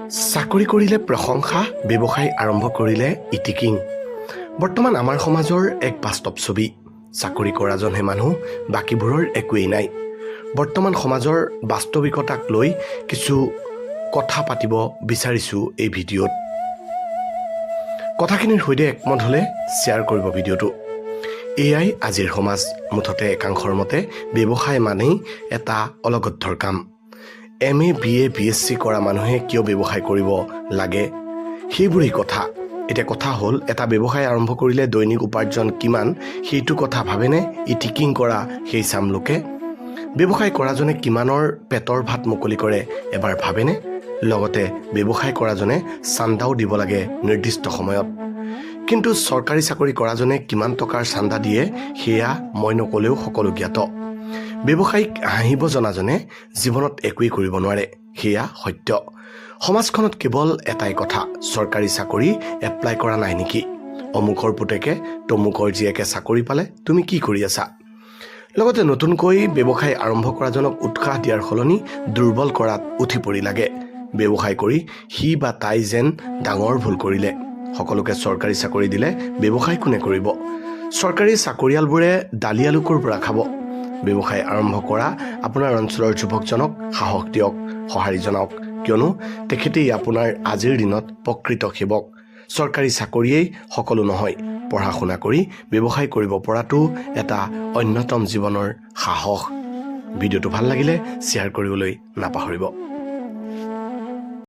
চাকৰি কৰিলে প্ৰশংসা, ব্যৱসায় আৰম্ভ কৰিলে ইতিকিং। বৰ্তমান আমাৰ সমাজৰ এক বাস্তৱ ছবি। চাকৰি কৰাজনহে মানুহ, বাকীবোৰৰ একোৱেই নাই। বৰ্তমান সমাজৰ বাস্তৱিকতাক লৈ কিছু কথা পাতিব বিচাৰিছোঁ এই ভিডিঅ'ত। কথাখিনিৰ সৈতে একমত হ'লে শ্বেয়াৰ কৰিব ভিডিঅ'টো। এয়াই আজিৰ সমাজ। মুঠতে একাংশৰ মতে ব্যৱসায় মানেই এটা অলগদ্ধৰ কাম। এম.এ., বি.এ., বি.এছ.চি কৰা মানুহে কিয় ব্যৱসায় কৰিব লাগে, সেইবোৰেই কথা। এতিয়া কথা হ'ল, এটা ব্যৱসায় আৰম্ভ কৰিলে দৈনিক উপাৰ্জন কিমান, সেইটো কথা ভাবেনে ইতিকিং কৰা সেই চাম লোকে? ব্যৱসায় কৰাজনে কিমানৰ পেটৰ ভাত মুকলি কৰে, এবাৰ ভাবেনে? লগতে ব্যৱসায় কৰাজনে চান্দাও দিব লাগে নিৰ্দিষ্ট সময়ত। কিন্তু চৰকাৰী চাকৰি কৰাজনে কিমান টকাৰ চান্দা দিয়ে, সেয়া মই নক'লেও সকলো জ্ঞাত। ব্যৱসায়িক হাঁহিব জনাজনে জীৱনত একোৱেই কৰিব নোৱাৰে, সেয়া সত্য। সমাজখনত কেৱল এটাই কথা, চৰকাৰী চাকৰি এপ্লাই কৰা নাই নেকি? অমুকৰ পুতেকে, তমুকৰ জীয়েকে চাকৰি পালে, তুমি কি কৰি আছা? লগতে নতুনকৈ ব্যৱসায় আৰম্ভ কৰাজনক উৎসাহ দিয়াৰ সলনি দুৰ্বল কৰাত উঠি পৰি লাগে। ব্যৱসায় কৰি সি বা তাই যেন ডাঙৰ ভুল কৰিলে। সকলোকে চৰকাৰী চাকৰি দিলে ব্যৱসায় কোনে কৰিব? চৰকাৰী চাকৰিয়ালবোৰে দালি আলু ক'ৰ পৰা খাব? ব্যৱসায় আৰম্ভ কৰা আপোনাৰ অঞ্চলৰ যুৱকজনক সাহস দিয়ক, সঁহাৰি জনাওক, কিয়নো তেখেতেই আপোনাৰ আজিৰ দিনত প্ৰকৃত সেৱক। চৰকাৰী চাকৰিয়েই সকলো নহয়। পঢ়া শুনা কৰি ব্যৱসায় কৰিব পৰাটো এটা অন্যতম জীৱনৰ সাহস। ভিডিঅ'টো ভাল লাগিলে শ্বেয়াৰ কৰিবলৈ নাপাহৰিব।